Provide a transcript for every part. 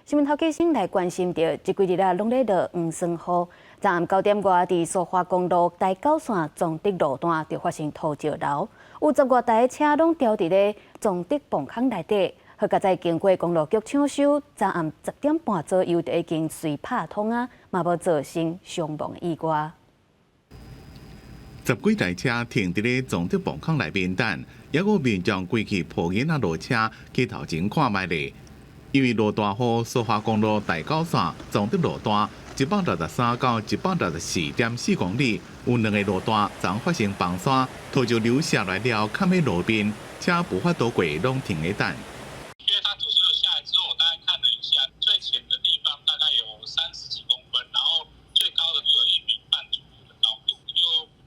新聞頭家先來關心著，這幾日啊，攏咧落黃酸雨。昨暗9點外，佇蘇花公路台九線崇德路段就發生土石流，有十外台車攏牢佇咧崇德磅空內底。好佳哉經過公路局搶修，昨暗10點半左右就已經隨拍通啊，嘛無造成傷亡意外。十幾台車停佇咧崇德磅空內面等，抑閣有民眾規氣抱囡仔落車去頭前看覓咧。因為落大雨，蘇花公路台九線崇德路段163到164.4公里有兩個路段昨發生崩山，土石流下來了，崁佇路邊，車無法度過，攏停咧等。因為它土石流下來之後，我大概看了一下，最淺的地方大概有30幾公分，然後最高的有1米半左右的高度。就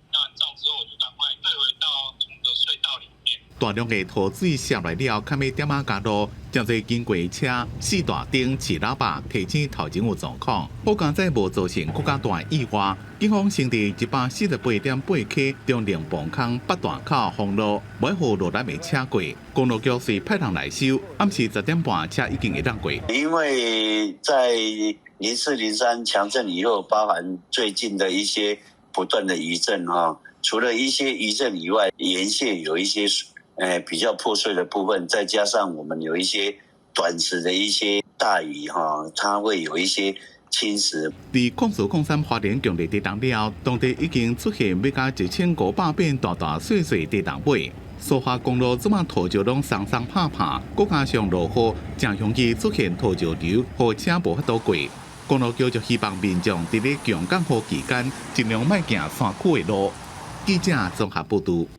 拍完照之後，我就趕快退回到崇德隧道裡面。大量的土水瀉來了，崁佇點仔加路，誠濟經過車四大燈、飼喇叭，提醒頭前有狀況。好佳哉無造成閣較大意外。警方先佇148.8 K 中寧磅空北大口封路，袂予落來的車過。公路局隨派人來修，暗時10點半車已經會當過。因為在04、03強震以後，包含最近的一些不斷的餘震哈，除了一些餘震以外，沿線有一些比較破碎的部分，再加上我們有一些短時的一些大雨哈，它會有一些侵蝕。佇04、03花蓮強烈地動了後，當地已經出現欲加1500變大大細細地動尾。蘇花公路這馬土石攏鬆鬆拍拍，閣加上落雨，誠容易出現土石流，予車無法度過。公路局就希望民眾佇咧強降雨期間，盡量莫行山區的路。記者綜合報道。